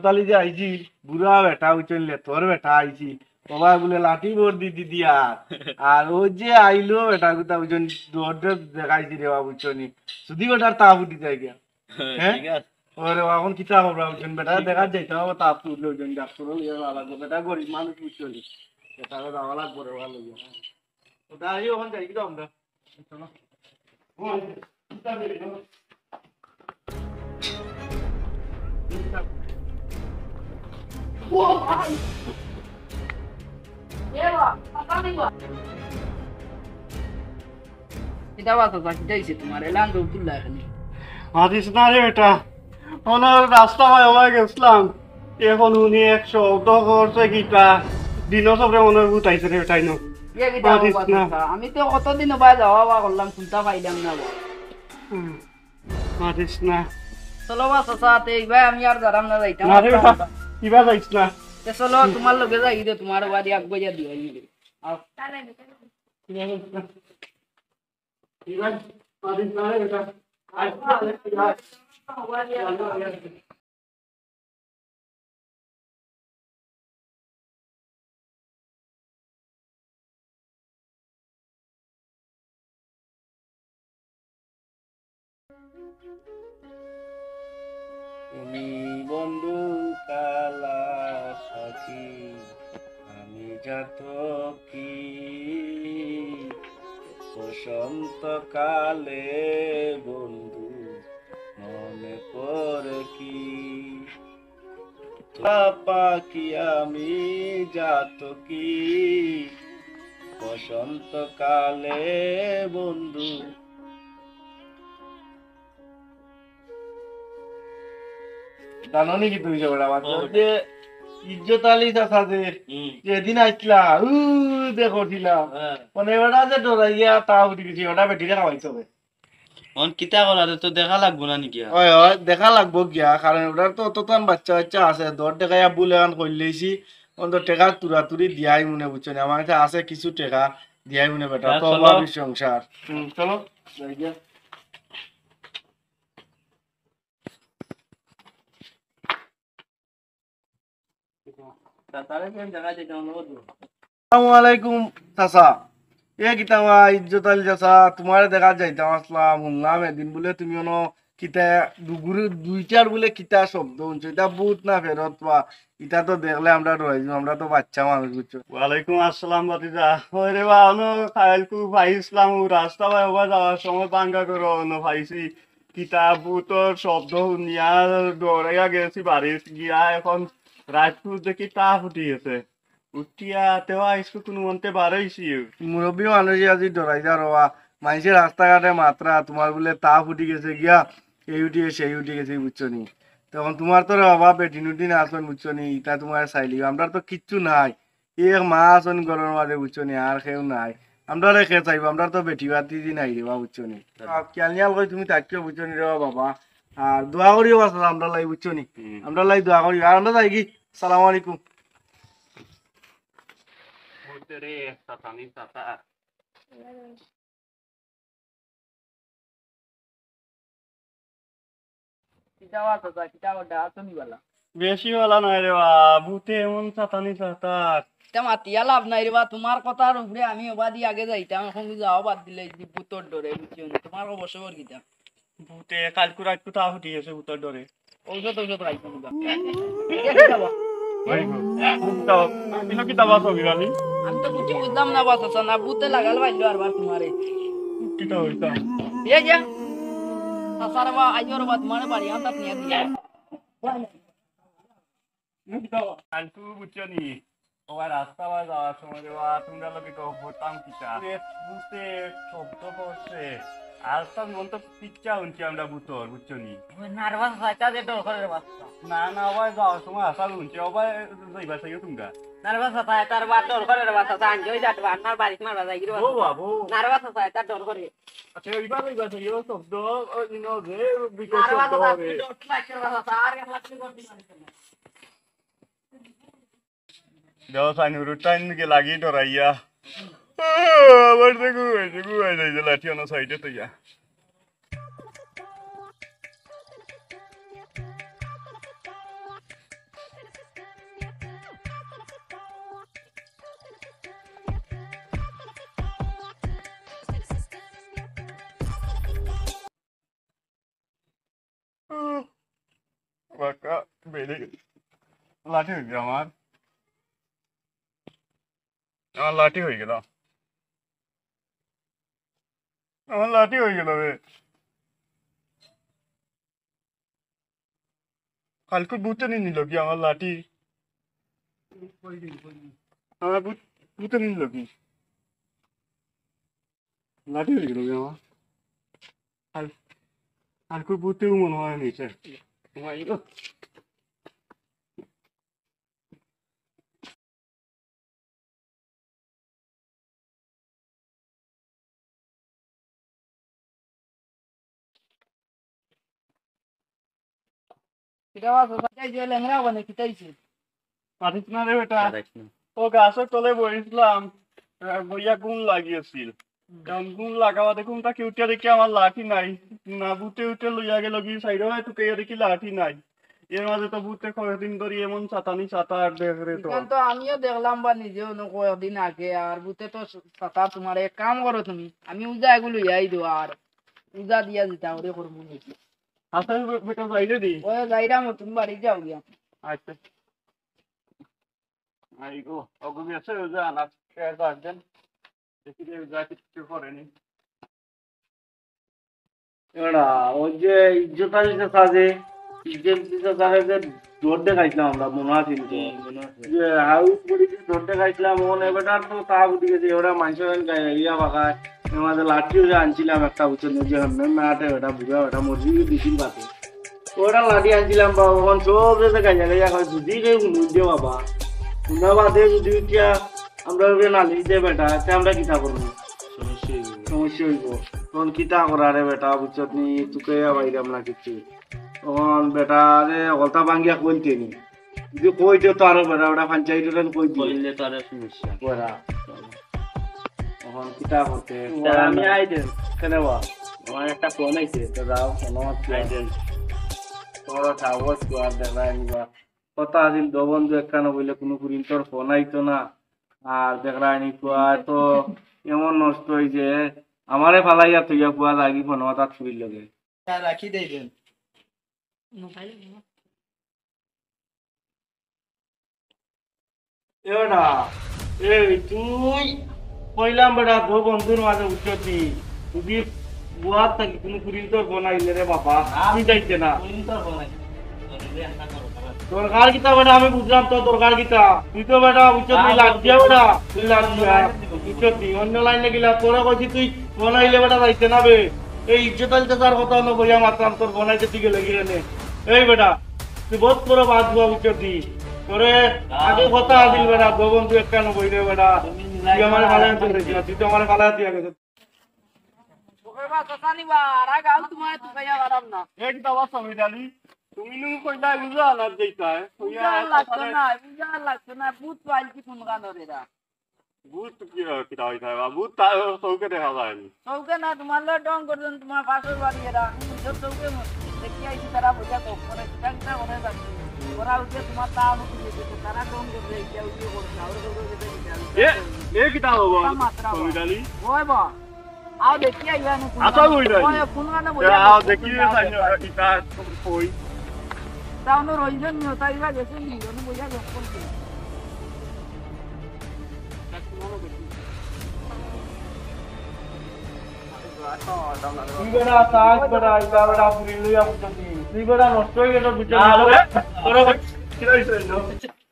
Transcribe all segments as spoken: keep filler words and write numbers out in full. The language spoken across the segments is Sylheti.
তালি যে আইছিল, বুড়া বেটা বুঝছো নি, লেতর বেটা আইছিল। বাবা বুলে লাঠি ভর দি দিদি আর, আর ও যে আইলো বেটা গুতা বুঝছো নি, দৌড় দেখাইছি রে বাবা বুঝছো নি। সুদি বেটার তা ফুটি যায় গিয়া। হ্যাঁ? ঠিক আছে। ওরে বাবা, এখন কিতা হবে বুঝছো নি? বেটা দেখা যাইতে হবে, তা ফুটলে বুঝছো নি, ডাক্তার লইয়া যাওয়া লাগবো। বেটা গরিব মানুষ বুঝছো নি, বেটা যাওয়া লাগবো রে বাবা লইয়া। ওটা আইও, ওখান যাই কিন্তু আমরা। কিতা বা চাচা, কিতা অইছে তুমার? এলান দৌড় তুললা এখানে। মাতিস না রে বেটা, অনো রাস্তা বায় অবায় গেছলাম, এখন হুনি এক শব্দ করছে কিতা, দিনর সবরে মনে অয় ভূত আইছে রে বেটা, ইনো। ইয়া কিতা মাতিস বা না। চাচা, আমি তো কতদিন অবায় যাওয়া আওয়া করলাম, হুনতা পাইলাম না বা। হুম, মাতিস না। চলো বা চাচা, তে ইবায় আমি আর যাইরাম না, যাইতাম না রে বেটা, আমরা। ইবায় যাইস না। তে চলো, তুমার লগে যাই দে, তুমার বাড়ি আগুয়াইয়া দিও। আও। তুমি বন্ধু কালা পাখি, আমি জাতকি। বসন্তকালে বন্ধু মনে পড়ে কি? কালা পাখি আমি জাতকি। বসন্তকালে বন্ধু। জানো নি কিতা অইছে বেটা? ও। যে ইজ্জত আলী চাচা যে, হুম। যেদিন আইছলা, উ দেখো ছিলা। হ্যাঁ। মানে ওটা যে ডরাইয়া তা উঠি গেছি, ওটা বেটিরে খাওয়াইছে হবে। অন কিতা করা, তো দেখা লাগবো না নি গিয়া? অয়, অয়, দেখা লাগবো গিয়া, কারণ ওটার তো অততান বাচ্চা বাচ্চা আছে, দর দেখাইয়া ভুল এখান করিলাইছি, অন তো টেকা তুরাতুরি দিয়াই মনে বুঝছো নি, আমার কাছে আছে কিছু টেকা, দিয়াই মনে বেটা, হ্যাঁ, তো চলো। অভাবী সংসার। হুম, চলো, যাই গিয়া। আসসালামু আলাইকুম চাচা। এ কিতা বা ইজ্জত আলী চাচা, তুমারে দেখাত যাইতাম আছলাম, হুনলাম এদিন বুলে তুমি অনো কিতা দুগুরু দুইটার বুলে কিতা শব্দ হুনছো, ইতা ভূত না ফেরত বা, ইতা তো দেখলে আমরা ডরাই যাইমু, আমরা তো বাচ্চা মানুষ বুঝছো। ওয়ালাইকুম আসসালাম ভাতিজা। ওই রে বা, অনো কাইলকু পাইছলাম, ও রাস্তা বায় ওবা যাওয়ার সময় ভাঙ্গা ঘরো অনো পাইছি। কিতা ভূতর শব্দ হুনিয়া ডরাইয়া গেছি বাড়িত গিয়া, এখন রাইতকু দেখি তা ফুটি গেছে। উঠিয়া তেও আইজকু কুনুমন্তে বারইছি। মুরব্বি মানুষ আজি ডরাই যার ওবা, মাইনষে রাস্তাঘাটে মাতরা, তুমার বুলে তা ফুটি গেছে গিয়া, এই উঠি গেছে, সেই উঠি গেছে, বুঝছো নি? তখন তুমার তো রে বাবা বেটি নুটি না আছইন, বুঝছো নি? ইতা তুমার চাইলিও, আমরার তো কিচ্ছু নাই। এই এক মা আছইন ঘরর মাঝে, বুঝছো নি, আর কেউ নাই। আমরারে কে চাইবো, আমরার তো বেটি বাতি দি নাই রে বা, বুঝছো নি? হ্যাঁ। আর খেয়াল নিয়াল করি তুমি থাকিও, বুঝছো নি রে বা বাবা। আর দোয়া করিও বাস আমরার লাগি, বুঝছো নি? হুম। আমরার লাগি দোয়া করিও। আর আমরা যাইগি। সালাম আলাইকুম। কিতা বা চাচা, কিতা করতা, আছো নি বালা? বেশি বালা নায় রে বা, ভূতে এমন সাতানি সাতার। ইতা মাতিয়া লাভ নাই রে বা, তুমার কথার উপরে আমি ওবাদি আগে যাইতাম, এখন যাওয়া বাদ দিলে এই যে ভূতর ডরে, বুঝছো নি? তুমার খবর সবর কিতা? ভূতে কাইলকু রাইতকু তা ফুটি গেছে ভূতর ডরে। ঔষধ, ঔষধ খাইছো নি বা? এ কিতা বা? ভাই গো, কিতা বা? ইনো কিতা বা ছবি বানি? আমি তো কিচ্ছু বুঝলাম না বা, চাচা, না ভূতে লাগাল পাইলো আর বা তুমারে। কিতা অইতা? এ যে, চাচা রে বা, আইও রে বা, তুমারে বাড়ি আনতাম নিয়া দিয়া। কাইলকু বুঝছো নি? ওবা রাস্তা বায় যাওয়ার সময় রে বা, তুমরার লগে গপ করতাম কিতা? এ ভূতে শব্দ করছে। আর তো মন তো কিচ্ছা হুনছি আমরা ভূতর, বুঝছো নি? নার্ভাস অইতা যে ডর করে রে বাচ্চা। না, না, ওবায় যাওয়ার সময় আশা হুনছি, ওবায় যাইবা চাইও তুমরা। নার্ভাস অইতা, তার বাদ ডর করে রে বাচ্চা, জান জয় যাত বাদ, নার বাড়িত মারবা যাই রে ও বাচ্চা। বাবু। নার্ভাস অইতা, তার ডর করে। আচ্ছা, ওইবার ওইবার চাইও শব্দ, ও, ইনো যে বিকট নার্ভাস শব্দ অইতা, হবে। ডর লাগছে রে বাচ্চা, আর এক লাখ ডর দিবা। দেও সাইন উরুটাইন গে লাগি ডরাইয়া। আমার তো ঘুমাই, ঘুমাই যাই যে লাঠি অনো সাইডে তো ইয়া। পাকা বেড়ে গেল। লাঠি হয়ে গেল আমার। আমার লাঠি হয়ে গেল। আমার লাঠি হয়ে গেল রে। কালকে ভূতে নিয়ে নিল কি আমার লাঠি? আমার ভূত, ভূতে নিয়ে নিল কি? লাঠি হয়ে গেল রে আমার। কাল-, কালকে ভূতেও মনে হয় নিচে। কিতা বা চাচা, এই যে লেংড়া মানে কিতা অইছে? মাতিস না রে বেটা। মাতিস না। ও গাছর তলে বইছিলাম, আহ, বইয়া ঘুম লাগিয়েছিল। হুম। তখন ঘুম লাগাওয়াতে ঘুমটা কি উঠিয়া দেখি আমার লাঠি নাই। না ভূতে উঠে লইয়া গেল কি সাইডে হয়, তুকে দেখি লাঠি নাই। এর মাঝে তো ভূতে কয়েকদিন ধরি এমন সাতানি সাতা আর দেখ রে তো। ইখান তো আমিও দেখলাম বা নিজে অন্য কয়েকদিন আগে, আর ভূতে তো সাতা তোমার এক কাম করো তুমি, আমি উজা এগুলো লইয়াই দেও আর উজা দিয়া দিতা ওরে করবো নাকি? আচ্ছা, আমি বে-, বেটা যাই রে দি। ও যাইরাম, তুমি বাড়ি যাও গিয়া। আচ্ছা। আই গো, অগু গেছে উজা আনার শেয়ার গার্ডেন। দেখি রে উজা কিছু করেনি। এরা, ওই যে ইজ্জত আলী চাচা যে, ইজ্জত আলী চাচারে যে ডর দেখাইছিলাম আমরা, মনে আছে নি তো? হুম, মনে আছে। যে হাউস করি যে ডর দেখাইছিলাম, ওখানে বেটার তো তা উঠি গেছে, ওরা মানুষের গায়ে ইয়া বাগায়, এর মাঝে লাঠিও যে আনছিলাম একটা, বুঝছেন, ওই যে এমনি মাঠে বেটা, বুড়া বেটা, মসজিদে দিছিল বাতে। ওটা লাঠি আনছিলাম বা, ওখান সব যে গাইয়া গাইয়া কয়, যদি রে হুনুন দে বাবা, হুনা বাদে যদি উঠিয়া আমরা ওকে নালিশ দে বেটা, তে আমরা কিতা করবো? সমস্যা হইব। সমস্যা হইব। তখন কিতা করা রে বেটা, বুঝছত নি? তুকে বাইরাম না কিছু। তখন বেটা রে হকলতা ভাঙ্গিয়া কইতে নি। যদি কইতে তো আরো বেটা, ওটা পঞ্চায়েত ওটা কই দিবে। কইলে তো আরো সমস্যা। বেটা। তখন কিতা করতে? তে আমি আই দেন। কেনে বা? আমার একটা ফোন আইছে, তো যাও, ফোন আমার আই দেন। তোরা থাকো, তো আর দেখা নিবা। কথা আছিল, দো বন্ধু একখানো বইলে কোনো ফুরিন্তর ফোন আইতো না। আর দেখরা নি পুয়া তো এমন নষ্ট হইছে, আমারে ফালাইয়া থইয়া পুয়া লাগি ফোন মাতাত ফুরির লগে। তা রাখি দেই দেন। এ বেটা, এই তুই কইলাম বেটা, দো বন্ধুর মাঝে উঠতি, যদি বুয়ার থাকি কোনো ফুরিন্তর ফোন আইলে রে বাবা, না, তুই যাইতে না। ফুরিন্তর ফোন আইলে। দরকার কিতা বেটা, আমি বুঝলাম তো দরকার কিতা। তুই তো বেটা, বুঝছত নি, না, লাগ দিয়া বেটা, তুই লাগ দিয়া। বুঝছত নি, অন্য লাইনে গেলা, তোরা কইছি তুই ফোন আইলে বেটা যাইতে না বে। এই ইজ্জত আনতে তার কথা অন্য বইয়া মাতলাম, তোর ফোন আইতে তুই গেলে গিয়ে নে। এই বেটা, তুই বহুত বড় বাদ বুয়া, বুঝছত নি। তোরে আগে কথা আছিল বেটা, দো বন্ধু একখানো বইলে বেটা। তুই আমার ফালাইয়া তুই গেছিস, তুই তো আমার ফালাইয়া তুই গেছিস। ওকে বা, চাচা নি বা, আর আগে আউ তোমার তুকাইয়া পারাম না। এক দাবা সমিত আলী, তুমি নু কইলা বুঝা না যেটা, বুঝা লাগতো না, বুঝা লাগতো না, ভূত পাইছি কোন গানোর এরা। ভূত কি, কিতা হইতে হয় বা? ভূত তা চৌকে দেখা যায় নি। চৌকে না, তোমার লগে ঢং করছেন, তোমার পাশের বাড়ি এরা। আমি নিজের চৌকে দেখি আইছি, তারা বুঝা গপ করে, কিতা কিতা করে যাচ্ছে। ওরা উঠে তোমার তা আমি তুলে দিতে, তারা ঢং করছে, এটা উঠে করছে, ওরা চৌকে যেতে দিতে হবে। এ, এ কিতা হবো? মাত্রা সমিত আলী? ওই বা। আও দেখি আইবা না, কোন আচ্ছা, গানে? ওই নাই। ওই, কোন গানে এ, বইয়া আও গল্প দেখি করছে? রে, সাইন, ইতা কই? তাও না রইজন নিও, তাই বা গেছে নি, ওনে বইয়া গল্প করছে। তুই বেটা, থাক বেটা, ইটা বেটা, ফুরিল লইয়া বুঝছস নি? তুই বেটা নষ্ট হয়ে গেল, বুঝছস না, নি? ওরে, ওরে, কি হইছে?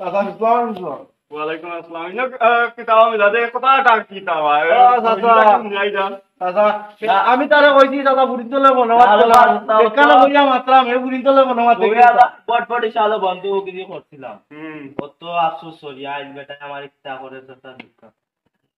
দাদা, আসসালামু আলাইকুম। ওয়ালাইকুম আসসালাম। ইনো, আহ, কিতাব আমি দাদা, কথা ডাক কিতাব, আহ, আহ, চাচা। ওইটা কি নিয়ে আইলাম? চাচা, না। আমি তারে কইছি, চাচা, ফুরিন্তলে মনে মাত না, করলাম। না, না, এখানে না। বইয়া মাতলাম, এ ফুরিন্তলে মনে মাত ওই দেখি। আলা বটবটি শালো বন্ধু ও কিছু করছিলাম। হুম। অত আফসোস করি, আইজ বেটা আমার ইচ্ছা করে, চাচা, দুঃখ।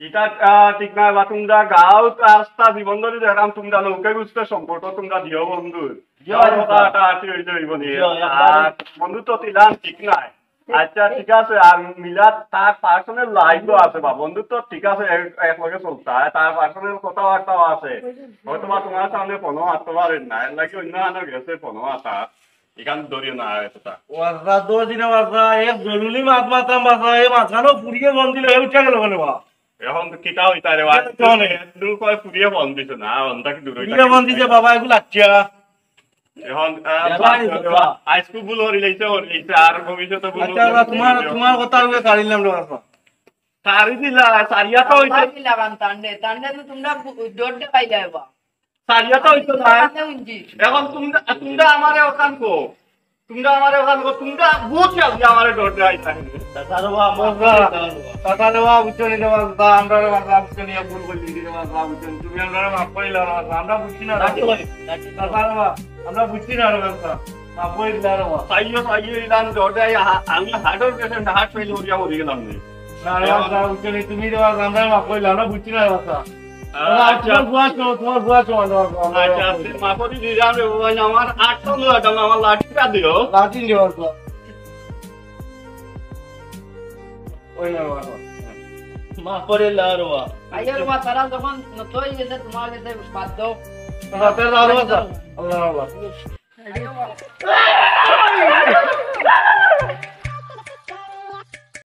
ইটা, আহ, ঠিক না, বা তোমরা গাঁও রাস্তা জীবন ধরি দেখলাম, তোমরা লোকে বুঝতে সম্পর্ক তোমরা দিও বন্ধু। দিও, গাঁও আচ্ছা। কথা আটা আটি হইতে হইব নি। দিও, একবারে। আর বন্ধু তো তিলান ঠিক নাই। আচ্ছা, ঠিক আছে। আর মিলাদ তার পার্সোনাল লাইফও আছে বা বন্ধুত্ব ঠিক আছে, এক, এক লগে চলতে হয়, তার পার্সোনাল কথাবার্তাও আছে। হয়তো বা তোমার সামনে ফোনও মারতে পারেন না, এর লাগি অন্য আনো গেছে ফোনও মাতা। এখান ধরিও না এতটা। ওয়াজা দশ দিনে ওয়াজা, এক জরুরি মাত মাতাম বাসা, এই মাঝখানেও ফুরিয়ে ফোন দিল, এ উঠে গেল কেনে বা? এখন তো কিতা হইতা রে বা? কিতা হইতা রে? দূর করে ফুরিয়ে ফোন দিছে না, অন্তা কি দূর হইতা ফুরিয়ে ফোন দিছে বাবা, এগুলো আচ্ছা। এখন, আহ, এবার আইছো, আইজকু ভুল করি লাইছে, করি লাইছে, আর ভবিষ্যতে ভুল আচ্ছা, করবো না। তোমার, তোমার কথা আমি ছাড়িলাম রে বাবা। ছাড়ি দিলা, ছাড়িয়া তো অইছে। ছাড়ি দিলা, কারণ তান্ডে, তান্ডে তো তোমরা ডর দেখাইলা এবার। ছাড়িয়া তো অইছে না। তান্ডে উঞ্জি। এখন তোমরা, তোমরা আমারে ওখান কো। তোমরা আমারে ওখান কো, তোমরা বুঝ যাও যে আমারে ডর দেখাইলা। তাছাড়া বাবা, আমরা, তাছাড়া বাবা, বুঝছো নি রে বাবা, আমরা রে বাবা, বুঝছো নি, ভুল করছি রে বাবা, বুঝছো নি। তুমি আমরারে মাফ করি দিলাও রে বাবা, আমরা বুঝছি না রে বাবা। তাছাড়া বাবা, আমরা বুঝছি না রে বাবা, মাফ করি দিলাও রে বাবা। তাইও, তাইও, ইলান ডর দেয়, আ-, আমি হার্টের পেশেন্ট, হার্ট ফেল করিয়া মরি গেলাম রে। না রে বাবা, বুঝছো নি, তুমি রে বাবা, আমরারে মাফ করি দিলাও, আমরা বুঝছি না রে বাবা। আহ, আচ্ছা। তোমার বুয়া চো, তোমার বুয়া চো, আমরা, আমরা আচ্ছা, মাফ করি দিলাম রে বাবা, আমার আটটা লোক আছে, আমার লাঠিটা দিও। লাঠি দিও, বাবা। ওই না, বাবা। মাফ করি দিলাও রে বাবা। আইও রে বাবা, তারা যখন নত হয়ে গেছে, তোমার কাছে বাধ্য। বাবা, তারা আরো বাবা। আল্লাহ, আল্লাহ। আইও বাবা।